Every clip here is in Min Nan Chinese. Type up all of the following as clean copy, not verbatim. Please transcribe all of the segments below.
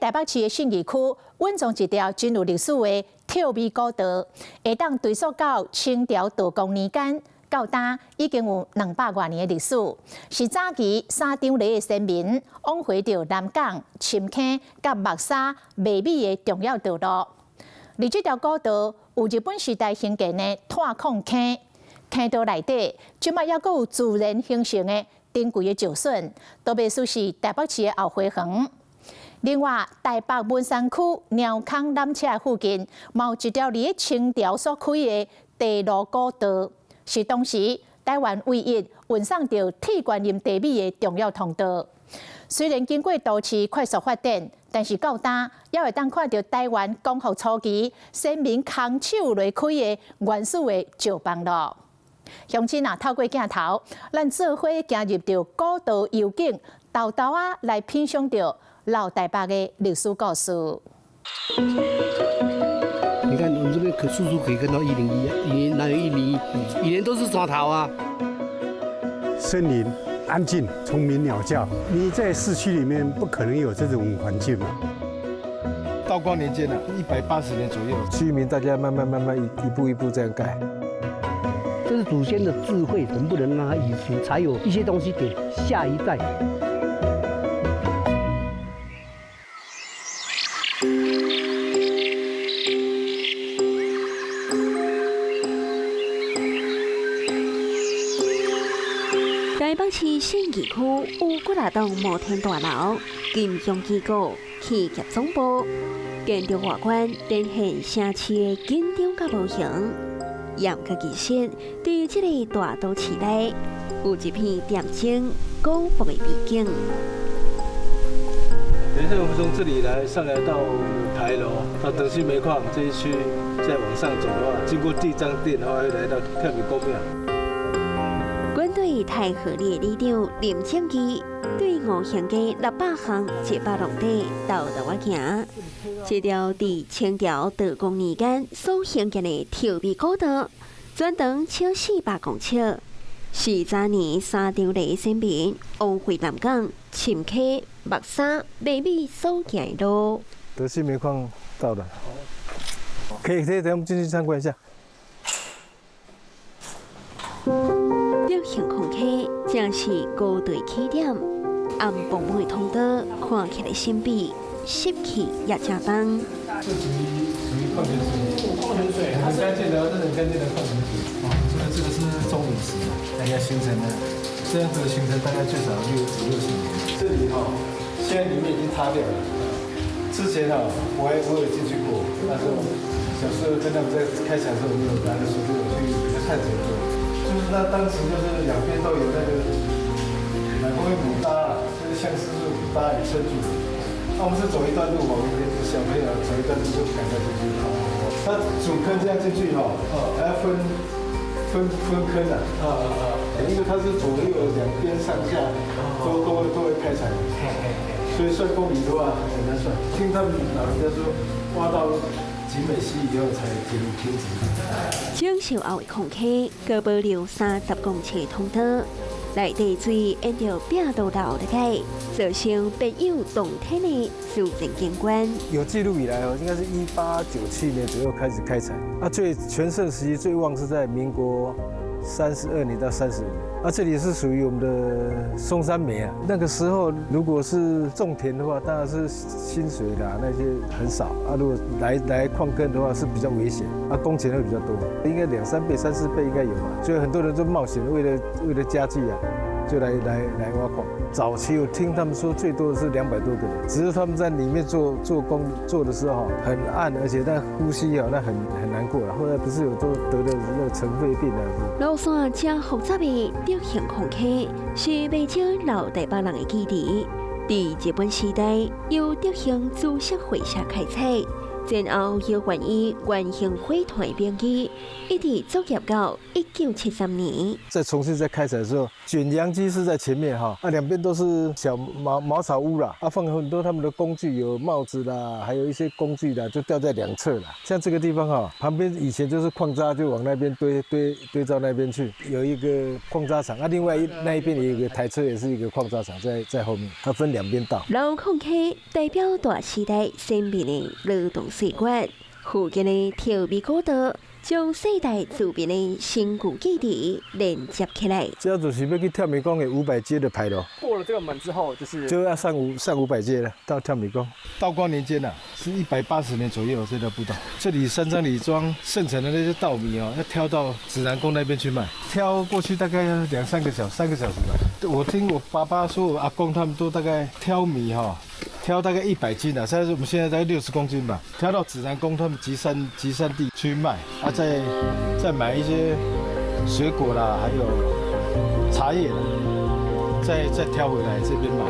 台北市的信義區，蘊藏一條真有歷史的跳米古道，會當追溯到清朝道光年間，到今已經有200外年的歷史，是早期三張犁的先民往回著南港、深坑佮木柵賣米的重要道路。而這條古道有日本時代興建的炭礦坑，坑道內底這擺猶閣有自然形成的珍貴的石筍，都袂輸是台北市的後花園。另外，台北文山區貓空纜車附近，嘛有一條佇咧清朝所開的茶路古道，是當時台灣唯一運送著鐵觀音茶米的重要通道。雖然經過都市快速發展，但是到今猶會當看著台灣光復初期先民空手來開的原始的石板路。鄉親啊，透過鏡頭，咱做伙行入著古道幽景，沓沓仔來品嚐著老台北的歷史故事。你看，我們這邊可處處可以看到101，以前哪有101？以前都是山頭啊。森林安靜，蟲鳴鳥叫。你在市區裡面不可能有這種環境嘛。道光年間啊，180年左右，居民大家慢慢慢慢一步一步這樣蓋。這是祖先的智慧，我們不能讓它遺失，才有一些東西給下一代。台北市信義區有幾若棟摩天大樓、金融機構、企業總部，建築外觀展現城市的緊張佮模型。毋過其實，佇這个大都市內，有一片恬靜古樸的美景。等一下，我們從這裡來上來到牌樓，到德興煤礦這一區，再往上走的話，經過地藏殿，然後會來到跳米公廟。管隊太和里的里長林正基對五興街600巷100弄底沓沓仔行，這條佇清朝道光年間所興建的跳米古道，全長超400公尺，是早年三張犁先民往回南港、深坑、木柵賣米所行的路。德興煤礦到了，可以，可以，等我們進去參觀一下。德興礦坑正是高地起點，暗濛濛的通道看起來神秘，濕氣也正重。這屬於礦泉水，礦泉水很乾淨的，這是很乾淨的礦泉水。哦，這個是鐘乳石，大概形成的，這樣子的形成大概最少五六十年。這裡哈，現在裡面已經塌掉了。之前哈，我有進去過，那時候小時候跟他們在開採的時候，我們有拿著手電筒去探險過。就是那當時就是兩邊都有那個奶公牡搭，就是相思樹搭也撐住。那我們是走一段路嘛，我們小朋友走一段路就趕快進去。他主坑這樣進去哈，還要分坑啊，因為它是左右兩邊上下都會開採，所以算公里的話很難算。聽他們老人家說，挖到景美溪以後才停止。整修後的礦坑，閣保留30公尺的通道，內底水沿著壁道流落來，造成別有洞天的自然景觀。有記錄以來哦，應該是1897年左右開始開採。啊，最全盛時期最旺是在民國32年到35年。啊，這裡是屬於我們的松山煤啊。那個時候如果是種田的話，當然是薪水啦那些很少啊。如果來礦坑的話是比較危險，啊，工錢會比較多，應該兩三倍、三四倍應該有吧。所以很多人都冒險，為了家計啊，就來挖礦。早期我聽他們說最多的是200多個人，只是他們在裡面做工做的時候很暗，而且那呼吸啊那很難過了。後來不是有都得了那個塵肺病啊。路線真複雜的德興礦坑是袂少老台北人的記憶。佇日本時代，由德興株式會社開採，然後又還以原型火團名義，一直作業到1973年。再重新再開採的時候，卷揚機是在前面哈，啊兩邊都是小茅草屋啦，啊放很多他們的工具，有帽子啦，還有一些工具啦，就吊在兩側啦。像這個地方哈，旁邊以前就是礦渣，就往那邊堆堆堆到那邊去，有一個礦渣場，啊另外那一邊也有一個台車，也是一個礦渣場在後面，它分兩邊倒。老礦溪代表大時代鮮明的勞動歲月，附近的跳米古道將世代住民的身軀記憶連接起來。這就是欲去跳米宮的五百階的牌樓。過了這個門之後，就是就要上五百階了，到跳米宮。道光年間啊，是180年左右這條步道。這裡三張里莊盛產的那些稻米哦，要挑到指南宮那邊去賣，挑過去大概要兩三個小時，3個小時吧。我聽我爸爸說，我阿公他們都大概挑米哈。挑大概100斤啊，現在我們現在大概60公斤吧。挑到指南宮他們集散地去賣，啊，再買一些水果啦，還有茶葉啦，再挑回來這邊賣。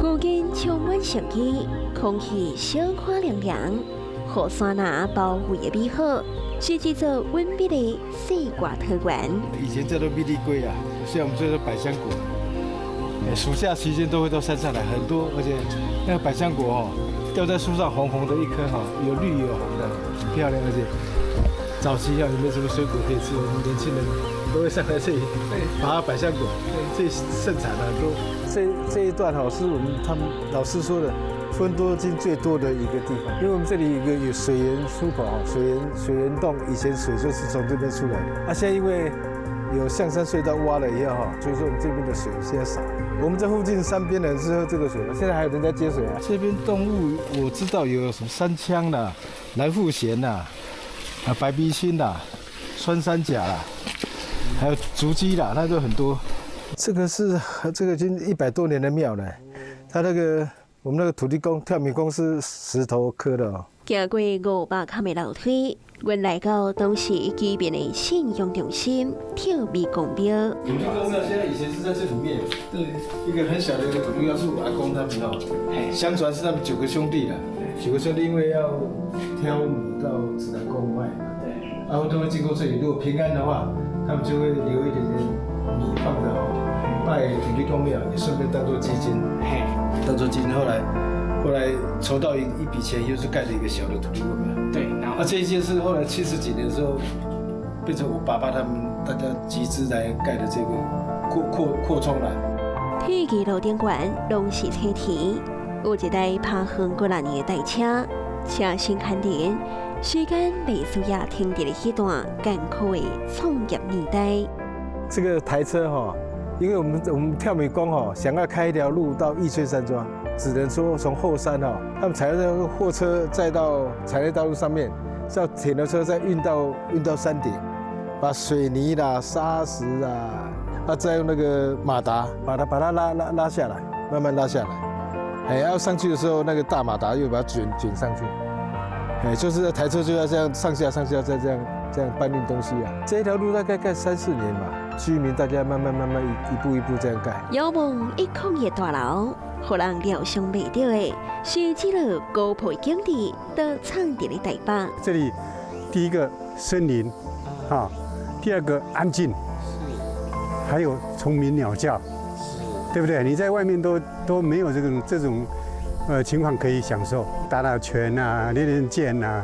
附近充滿生機，空氣小可涼涼，予山林包圍的美好，是一座穩美的世外桃源。以前叫做美麗龜啊，現在我們叫做百香果。暑假期間都會到山上來，很多，而且那個百香果哦，掉在樹上紅紅的一顆哈，有綠有紅的，很漂亮。而且早期啊，也沒什麼水果可以吃，我們年輕人都會上來這裡拔百香果，這盛產很多。這一段哈，是我們他們老師說的芬多精最多的一個地方，因為我們這裡有個有水源出口啊，水源洞，以前水就是從這邊出來的。啊，現在因為有象山隧道挖了以後哈，所以說我們這邊的水現在少。我們這附近山邊人是喝這個水，現在還有人在接水啊。這邊動物我知道有什麼山羌啦、藍腹鷴啦、啊白鼻心啦、穿山甲啦，還有竹雞啦，那都很多。這個是這個已經100多年的廟了，它那個我們那個土地公跳米宮是石頭刻的哦。行過500坎的樓梯，阮來到當時居民的信仰中心跳米宮廟。土地公廟現在以前是在這裡面，對，一個很小的一個土地廟是我阿公他們哦，相傳是他們九個兄弟啦，九個兄弟因為要挑米到指南宮賣，對，然後都會經過這裡，如果平安的話，他們就會留一點點米放着哦，拜土地公廟，也順便當做基金，當做基金。後來籌到一筆錢，又是蓋了一個小的土地公廟。對，然後啊，這一間是後來70幾年的時候，變成我爸爸他們大家集資來蓋的這個擴充了。鐵枝路頂懸攏是青苔，有一台拍橫幾若年的台車，車身牽連，時間袂需要停佇咧彼段艱苦的創業年代。這個台車哈，因為我們跳米宮哈，想要開一條路到義翠山莊，只能說從後山哈，他們採用那個貨車載到產業道路上面，叫鐵牛車再運到山頂，把水泥啦、沙石啊，啊再用那個馬達把它拉下來，慢慢拉下來。哎，要上去的時候，那個大馬達又把它捲上去。哎，就是台車就要這樣上下上下再這樣搬運東西啊。這條路大概蓋三四年吧，居民大家慢慢慢慢一步一步這樣蓋。遙望一空的大樓，予人料想袂著的，是這个古樸景致都藏佇咧台北。這裡第一個森林，啊，第二個安靜，還有蟲鳴鳥叫，對不對？你在外面都沒有這種情況可以享受，打打拳啊，練練劍啊，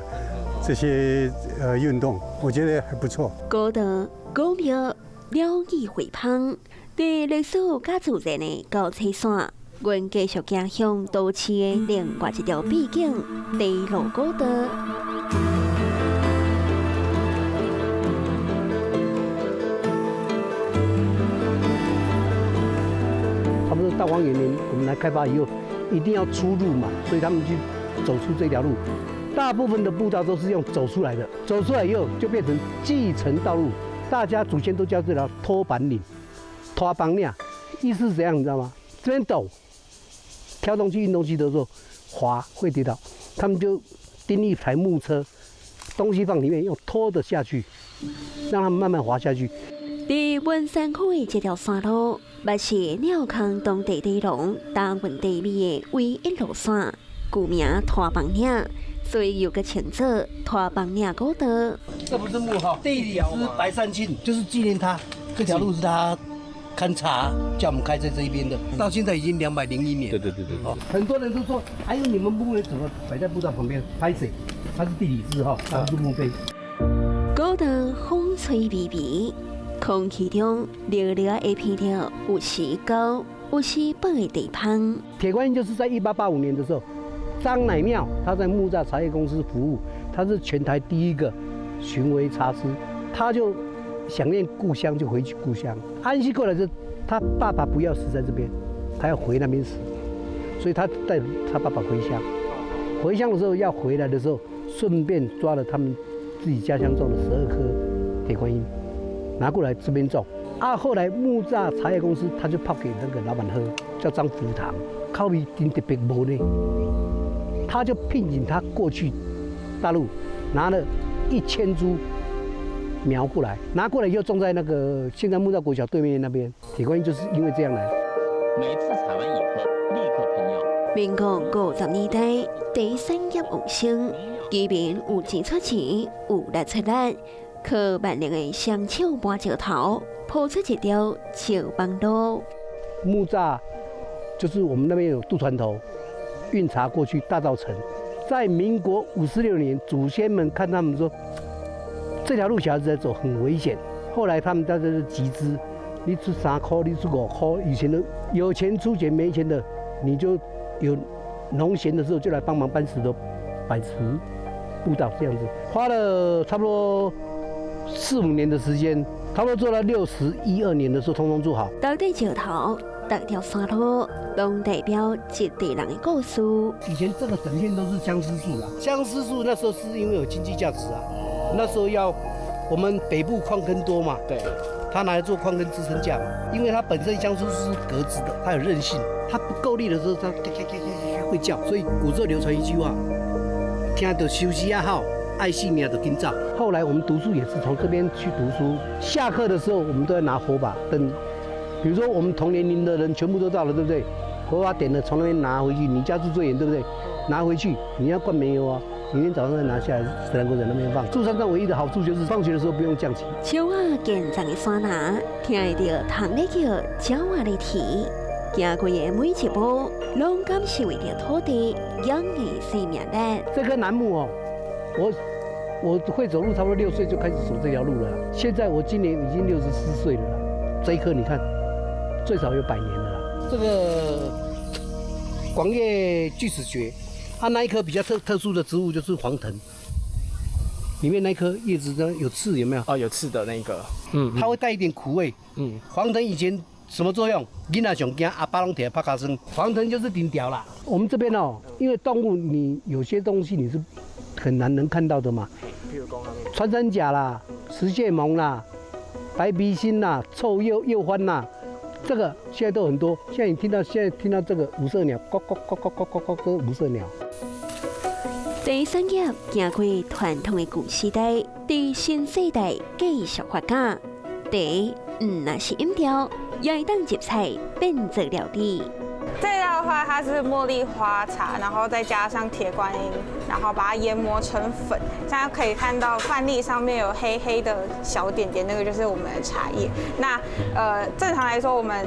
這些運動，我覺得還不錯。古道、古廟、鳥語花芳，佇歷史佮自然的交叉線，阮繼續行向都市的另外一條秘境——低路古道。差不多道光元年，我們來開發以後，一定要出路嘛，所以他們就走出這條路。大部分的步道都是用走出來的，走出來以後就變成繼承道路。大家祖先都叫這條拖板嶺、拖板嶺，意思是怎樣，你知道嗎？這邊陡，挑東西、運東西的時候滑會跌倒，他們就釘一台木車，東西放裡面，用拖的下去，讓他們慢慢滑下去。佇文山區的這條山路，嘛是鳥空當地地龍搭運地米的唯一路線。舊名拖房嶺，所以又閣稱做拖房嶺古道。這不是墓號，地理師白善慶就是紀念他，這條路是他勘察叫我們開在這一邊的，到現在已經201年。對對對對。哦，很多人都說，哎呦，你們墓碑怎麼擺在步道旁邊？歹勢，他是地理師哈，他不是墓碑。古道風吹微微，空氣中蹚蹚會聞著有時高、有時薄的地芳。鐵觀音就是在1885年的時候，張乃妙他在木柵茶葉公司服務，他是全台第一個巡回茶師，他就想念故鄉，就回去故鄉。安息過來就他爸爸不要死在這邊，他要回那邊死，所以他帶他爸爸回鄉。回鄉的時候要回來的時候，順便抓了他們自己家鄉種的12棵鐵觀音，拿過來這邊種。啊，後來木柵茶葉公司他就泡給那個老闆喝，叫張福堂，口味真特別無呢。他就聘請他過去大陸，拿了1000株苗過來，拿過來又種在那個現在木柵國小對面那邊。鐵觀音就是因為這樣來。每次採完以後，立刻噴藥。民國50年代，茶產業旺盛，居民有錢出錢，有力出力，靠萬能的雙手搬石頭，鋪出一條石板路。木柵就是我們那邊有渡船頭，運茶過去大稻埕。在民國56年，祖先們看他們說，這條路小孩子在走很危險。後來他們在這集資，你出3塊，你出5塊。以前的有錢出錢，沒錢的你就有農閒的時候就來幫忙搬石頭、擺石步道這樣子，花了差不多四五年的時間，差不多做到61、2年的時候，通通做好。到底石頭，逐條山路，攏代表這地人的故事。以前這個整片都是相思樹啦，相思樹那時候是因為有經濟價值啊，那時候要我們北部礦坑多嘛，他拿來做礦坑支撐架嘛，因為它本身相思樹是革質的，它有韌性，它不夠力的時候，它咔咔咔咔會叫，所以古時候流傳一句話：聽著相思仔吼，愛性命就緊走。後來我們讀書也是從這邊去讀書，下課的時候我們都要拿火把燈，比如說我們同年齡的人全部都到了，對不對？火把點了，從那邊拿回去。你家住最遠，對不對？拿回去，你要灌煤油啊，明天早上再拿下來，自然國在那邊放。住山上唯一的好處就是放學的時候不用降旗。樹仔健壯的山林，聽會著蟲咧叫，鳥仔咧啼，行過的每一步，攏感受著土地養的生命力。這棵楠木哦，我會走路，差不多6歲就開始走這條路了。現在我今年已經64歲了。這一棵你看，最少有100年了啦。這個廣葉鋸齒蕨，它那一棵比較特殊的植物就是黃藤，裡面那顆葉子呢有刺，有沒有？哦，有刺的那個，它會帶一點苦味。黃藤以前什麼作用？囡仔上驚，阿爸攏提來拍尻川。黃藤就是頂條啦。我們這邊哦，因為動物你有些東西你是很難能看到的嘛。譬如講，穿山甲啦、食蟹獴啦、白鼻心啦、臭鼬鼬獾啦，這個現在都很多。現在你聽到現在聽到這個五色鳥，咕咕咕咕咕咕咕，這五色鳥。茶產業行過傳統的舊時代，佇新世代繼續發展。茶毋但是飲料，也會當入菜變做料理。這道的話，它是茉莉花茶，然後再加上鐵觀音，然後把它研磨成粉。現在可以看到飯粒上面有黑黑的小點點，那個就是我們的茶葉。那正常來說，我們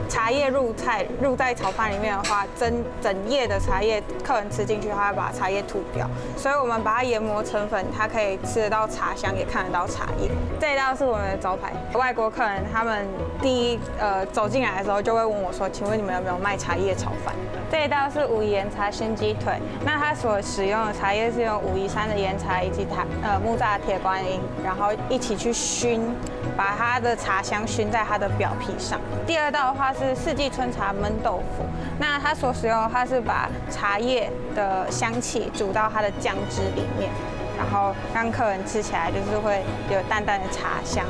茶葉入菜入在炒飯裡面的話，整整葉的茶葉，客人吃進去，他會把茶葉吐掉。所以我們把它研磨成粉，它可以吃得到茶香，也看得到茶葉。這一道是我們的招牌。外國客人他們第一走進來的時候就會問我說：“請問你們有沒有賣茶葉炒飯？”這一道是武夷岩茶熏雞腿，那它所使用的茶葉是用武夷山的岩茶以及它木柵鐵觀音，然後一起去熏，把它的茶香熏在它的表皮上。第二道的話是四季春茶燜豆腐，那它所使用的話是把茶葉的香氣煮到它的醬汁裡面，然後讓客人吃起來就是會有淡淡的茶香。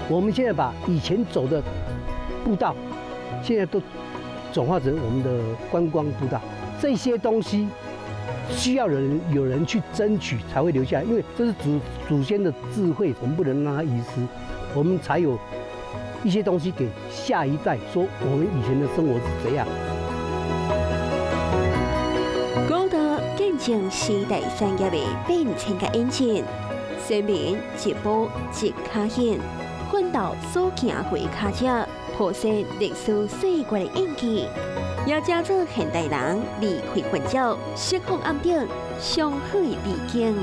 我們現在把以前走的步道，現在都轉化成我們的觀光步道。這些東西需要有人去爭取才會留下來，因為這是祖先的智慧，我們不能讓它遺失，我們才有一些東西給下一代，說我們以前的生活是怎樣。古道證時代產業的變遷佮演進。先民一步一跤印，奮鬥所行過的跤跡，譜寫歷史歲月的印記，也成做現代人離開紛擾、釋放暗頂上好的秘境。